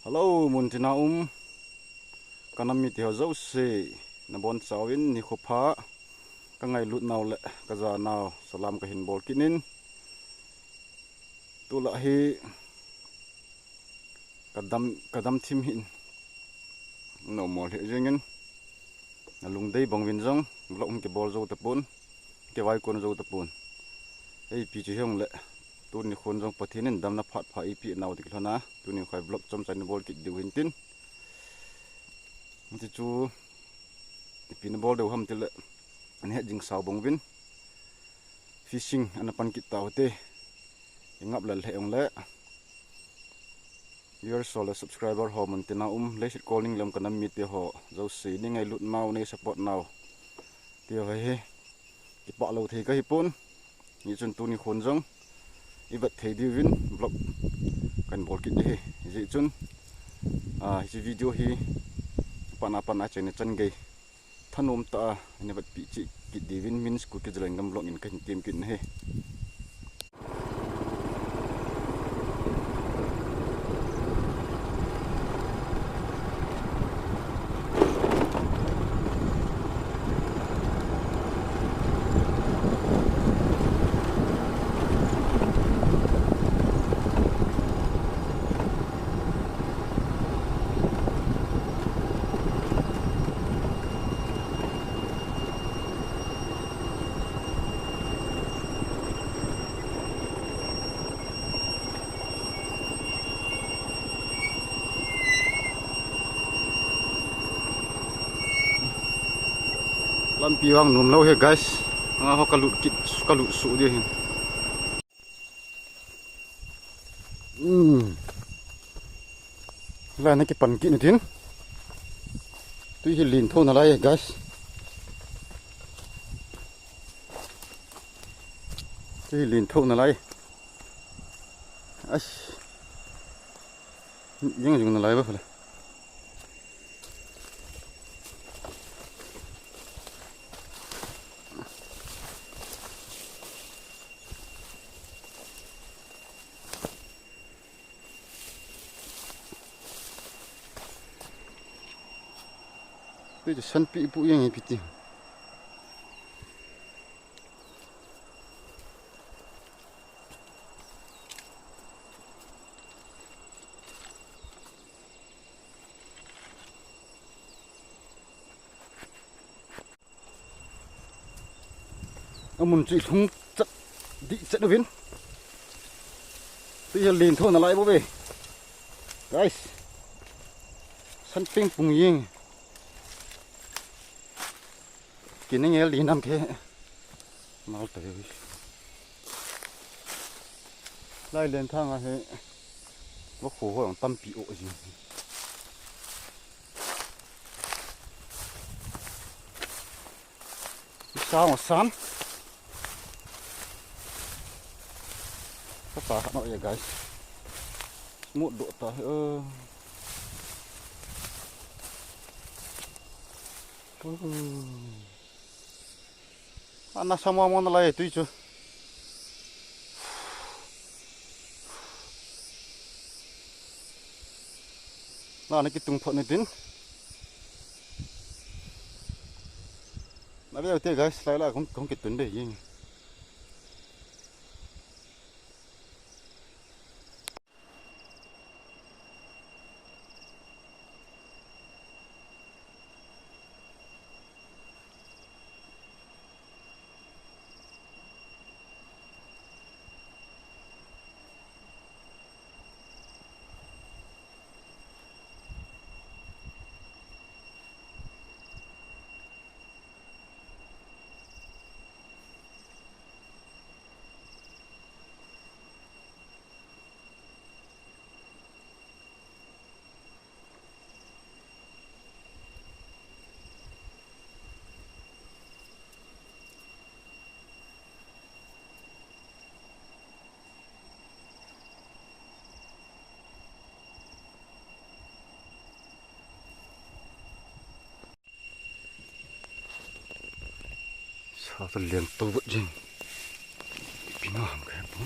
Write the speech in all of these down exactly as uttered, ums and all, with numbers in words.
Hello, muntina um ka nam mite ho jouse, nabonchauvin nikho pha. Ka ngailut nau le ka ja nau salam kahin bol kit in. Tulai hi ka dam, ka dam thim hin nomol hi jingin. Nalungdei bang uvin jong vlog hung kibol jou tapon, kivaikon jou tapon. Ipi chu hijongle, tuni khon jong Pathen in damna phat pha eipeh nau ti kilhona, tuni khoi vlog chomcha nabol kit diu hintin. Hiti chu, ipi nabol diu ham tile, nahet jing sao bang uvin. Fishing ana pan kit tau hite. Ingap lel he jongle. Viewers ho le subscriber ho muntina um, leiset kol ning le um ka nam mite ho jouse, nei ngailut nau, nei support nau ti ho hi kipah lou thei kahipon. Hichun tuni khon jong ivet thei diuvin vlog kahin bol kit ding ahi. Hijeh chun, ah, hiche video hi apat apat a achaina chan gei thanom tah a nei vetpi cheh kit diuvin Min's Kuki Zalengam vlog in kahin tem kit in ahi. Lampi vang nom lou hi guys. Nga ho kalut kit, kalut suh ding ahi. Hmm. Lai na kipan kit natin. Tui hi len tho nalai, guys. Tui hi len tho nalai. Ai. Jing jing nalai ba phala. Tui chu sanpi ipu jeng ipi ti. Amun chu ilhung chat dih chat uvin. Tui hi len tho nalai bou ve. Guys. San peng pung jeng. Kini ngel di nam ke. Mal ta ui. Lai len thang a hi. Vakhu ho jong tampi o jing. Sao san. Ka ta kha no e guys. Mut do ta he. Ana samo mo nalai tui chu. Lana kitung phot natin. Na veu te guys, lai la kong kong kitun be jing. Sa ta lian to vat jing. Pina ham ka pu.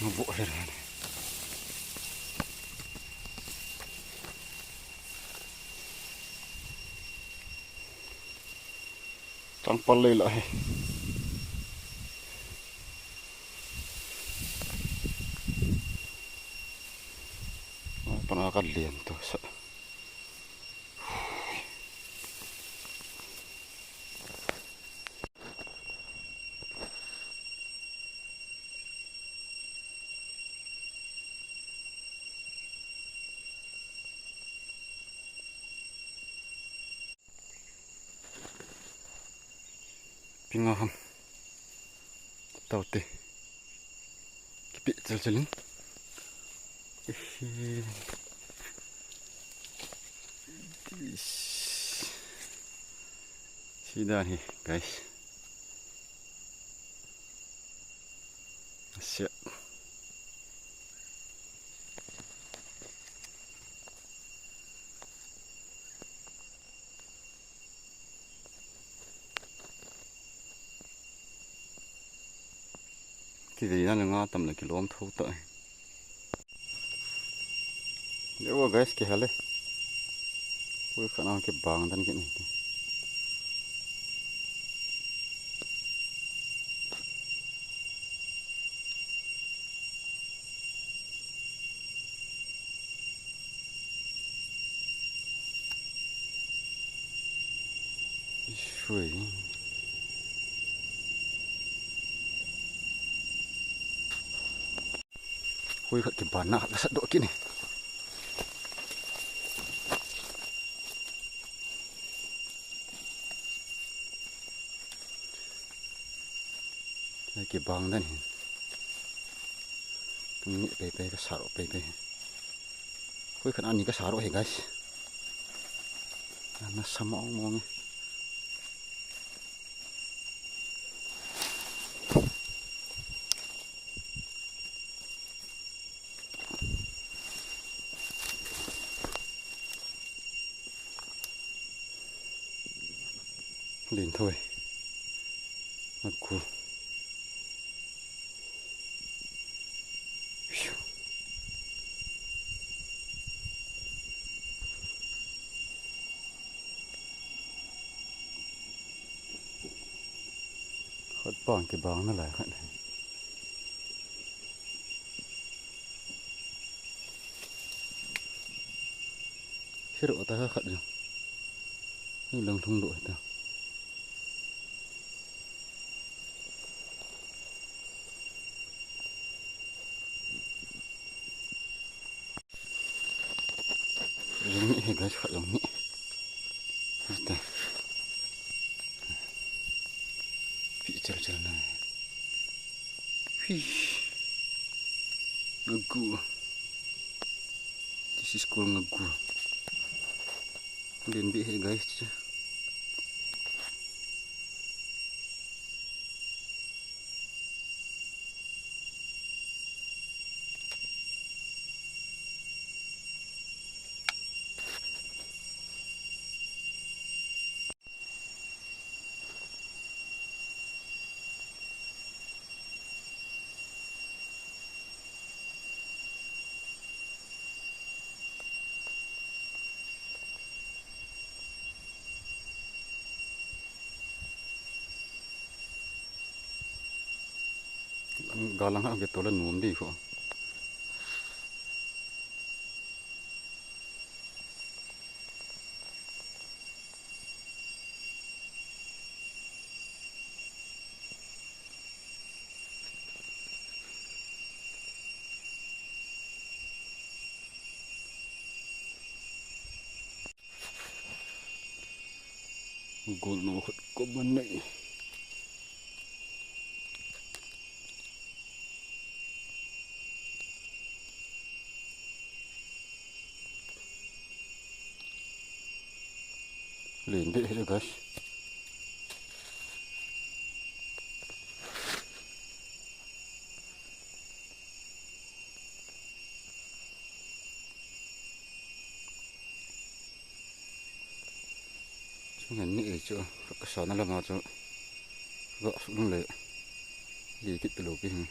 Bo he. Changpal lei la he. Pana ka lian to sa. Pinga ham. Taute. Kipe chel chel in. Ihi. Ish. Sidan hi, guys. Asia. Kivei na nga tam le kilom tho ta. Yo guys, kihal e. Ui, kana kibang dan kini. Shui. Hui khat kibang na khat ka sat doh kit ni. Kibang dan hin. Ni pei pei ka sat doh pei pei. Hui khat ani ka sat doh hi guys. Ana sa mong mong e. Len thoi. Aku. Khat pang kibang nalai khat. Hiroh ta khat jong. Ni lang thung doh ta. Jong ni he guys, khat jong ni. Ita. Pi chal chal na. Fish. Ngagu. This is called ngagu. Len beh he guys. Galang ha ke tola nom di ko. Gol no khut ko ban nei. Len beh he guys. Chu ngen ni e chu, ka sa na lama chu, ga su lung le, li kit lo pi hi.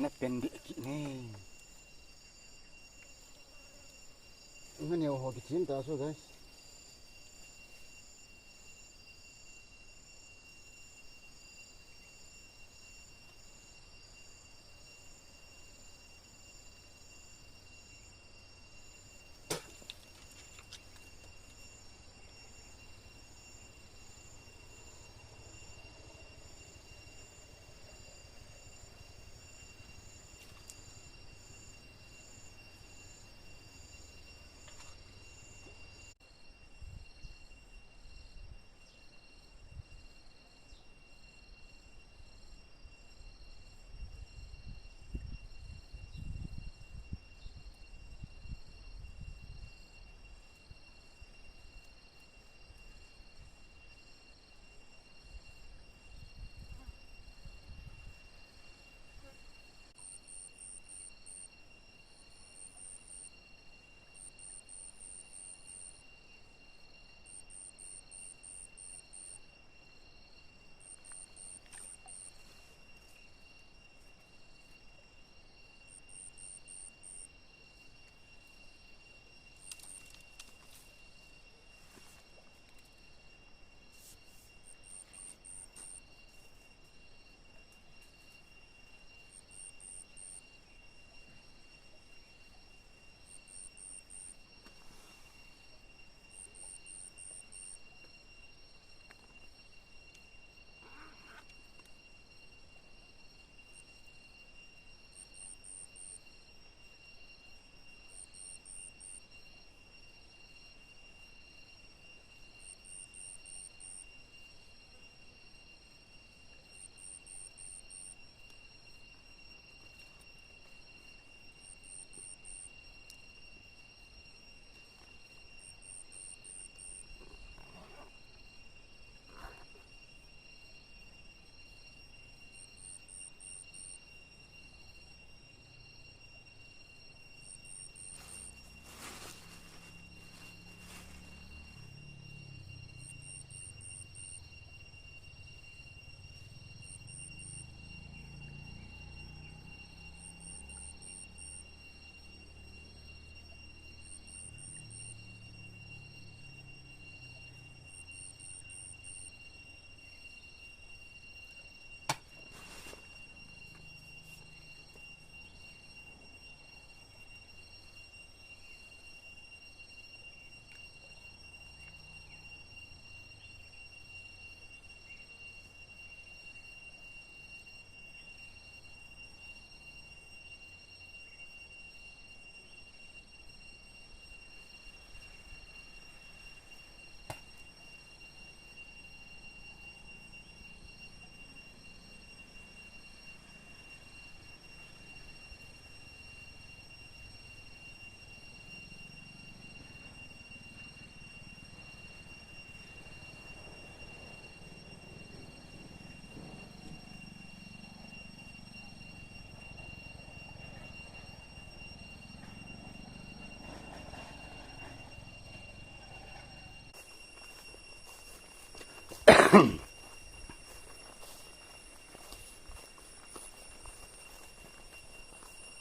Na pen deh kit ne. Nga neo ho kichim ta so, guys.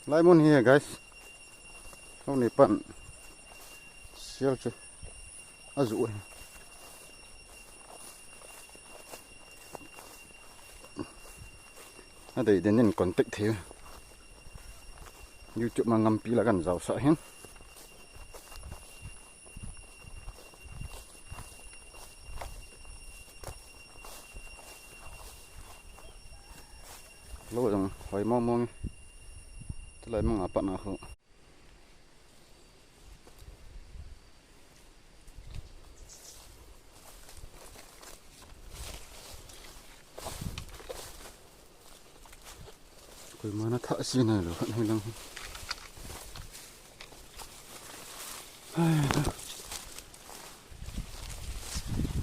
Lai mun hi, guys. Hou ni pan. Sial chu. Azu. Adei den in contact thei. YouTube ma ngampi la kan jaosah hin. Lou jong hoi mong mong. Tulai mong apat na khu. Koima na tha si na lo khat hoi lang. Hai.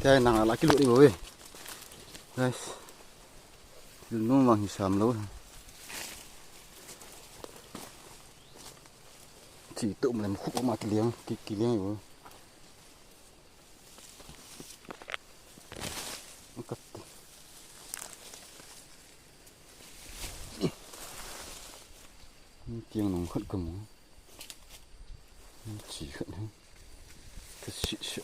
Tia nang ala kilut di bou e. Guys. Thil nom vang hi sam lou. Chi tum lem khu ma kiliang, ki, kiliang u. Kat. Kamu. Chi khat hai. Ka si si.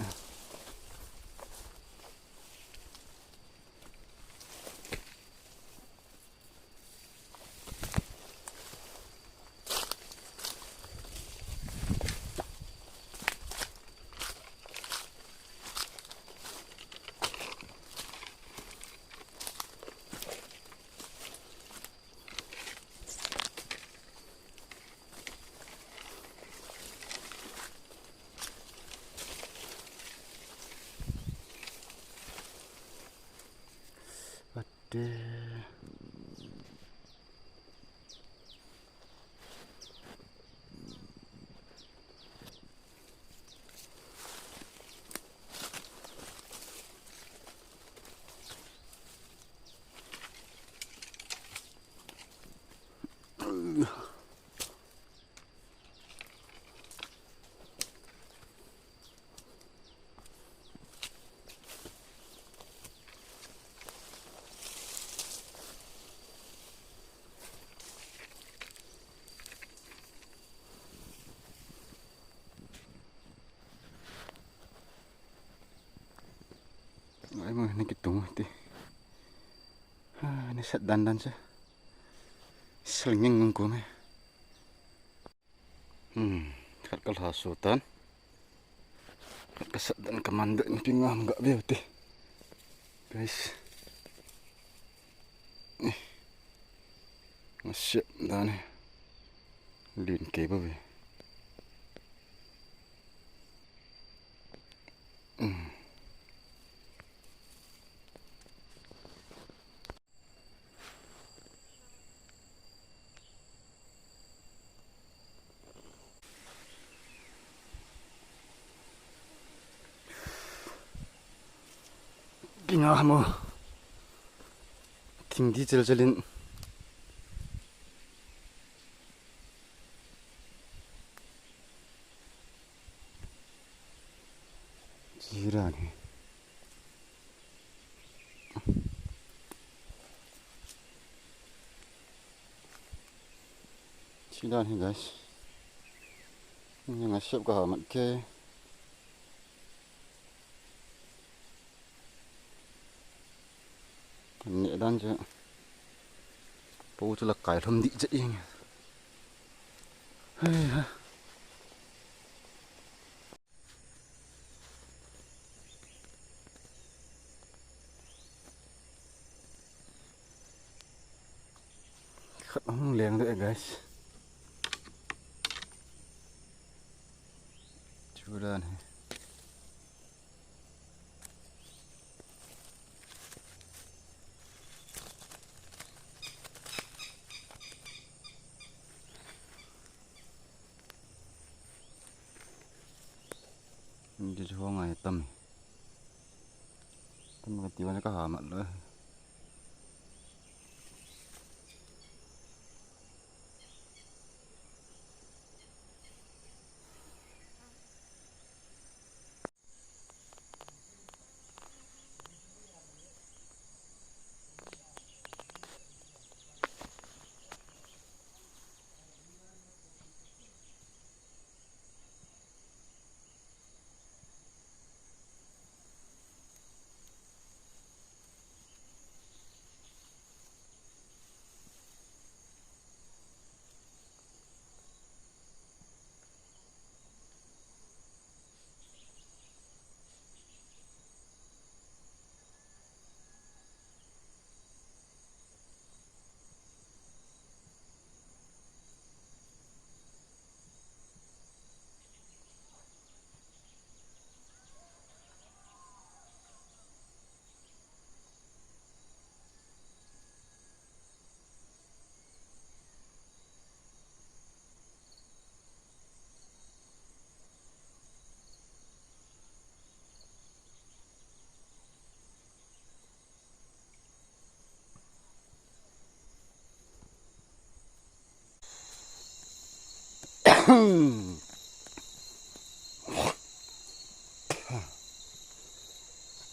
Ate. Ai mo, ni kitung ti. Ha, ni sat dan dan sa. Sal ngeng ngeng ko me. Hmm, khat ka lha so tan. Khat ka sat dan ka man dan pi ngam ga ve te. Guys. Nga siap dan ni. Lin ke ba ve. Hmm. Kinga mo. Thing di chel chelin. Chi dan hi. Chi dan hi, guys. Ni nga sep ka ha mat ke. Ni dan che. Po chu la kai lhom di che ing. Hei ha. Khat hung leng de, guys. Chu dan hi. Ni chu ngai tam. Tam ka ti wa ka ha mat lo.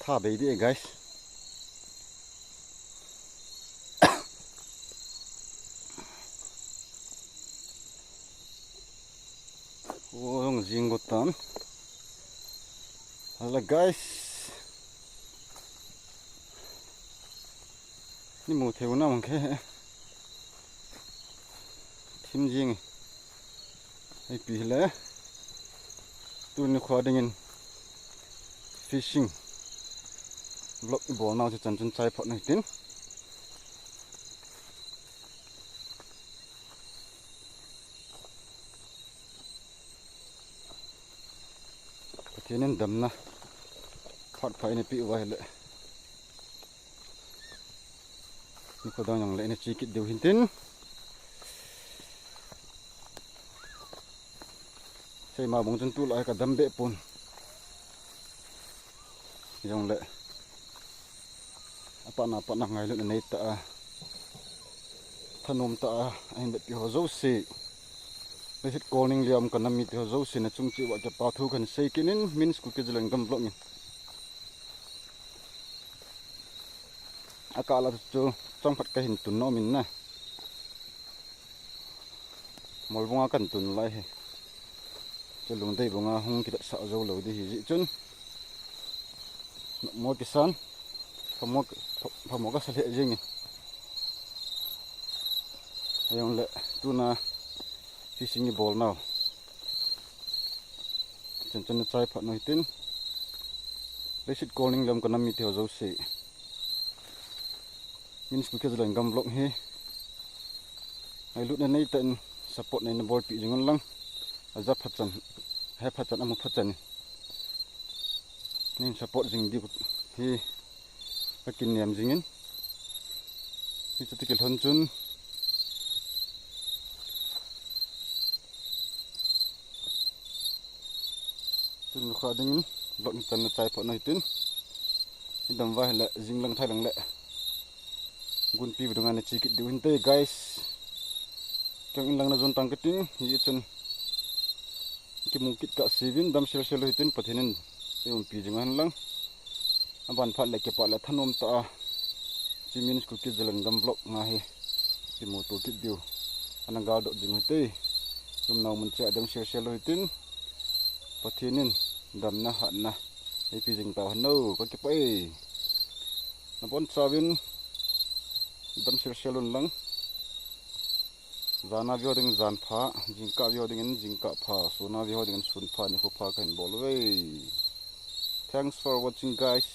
Tha bei de, guys. Ong jing go tan. Hala guys. Ni mu thei u na mang khe. Thim jing. Ei pi le. Tuni kho dingin fishing vlog i bol nau chu chan chun chai phot na hitin. Pathen in damna phat pha eina peh uva ahile, nikho dang jong le eina che kit diu hintin. Seima bang chun tulai ka dam be pon. Jong le. Apatna, apatna ngailutna nei ta a. Thanom ta a, ahin bet pi ho jouse. Leiset kol ning liam ka nam mite ho jouse na chung cheh uva kipa thu kahin sei kit in, Min School Kids Zalengam vlog in. Akah la chu chang phat kahin tun nom in na. Molbung a kan tun lai hi. Chu Lungdei bung a hung kivetsah jou lou di hi jeh chun. Mo kisan. Phamo, phamo kasa lheh jing in. Ajong le tuna fishing i bol nau. Chan chun na chai phot nau hitin. Leiset kol ning liam ka nam mite ho jouse. Min School Kids Zalengam vlog hi. Ngailutna nei ta in support neina bolpi jing un lang. Aja phat chan, he phat chan, amu phat chan. Nein support jing diu hi ka kinem jing in. Hichu ti kilhon chun. Tun kha dingin vlog ni chan na chai phot na hitin. I dam uva ahile jing lang thai lang le. Gunpi video nga na che kit diu hinte guys. Keng in lang na jon tang kating, hichun. Kimu kit kah seuvin, dam sel sel u hitin, Pathen in eiumpi jing hen lang. Aban phat le kipa le thanom ta a. Chi Min School Kids Zalengam vlog nga hi. Kimuto kit diu. Ana galdoh jing u hite. Lum nau mun cheh a dam sel sel u hitin. Pathen in damna hatna eipe jing tau hen o, ka kipah e. Nabonchauvin dam sel sel un lang. Jan a ve ho dingin jan pha, jingkah ve ho dingin jingkah pha, sun a ve ho dingin sun pha, nikho pha kahin bol uve. Thanks for watching, guys.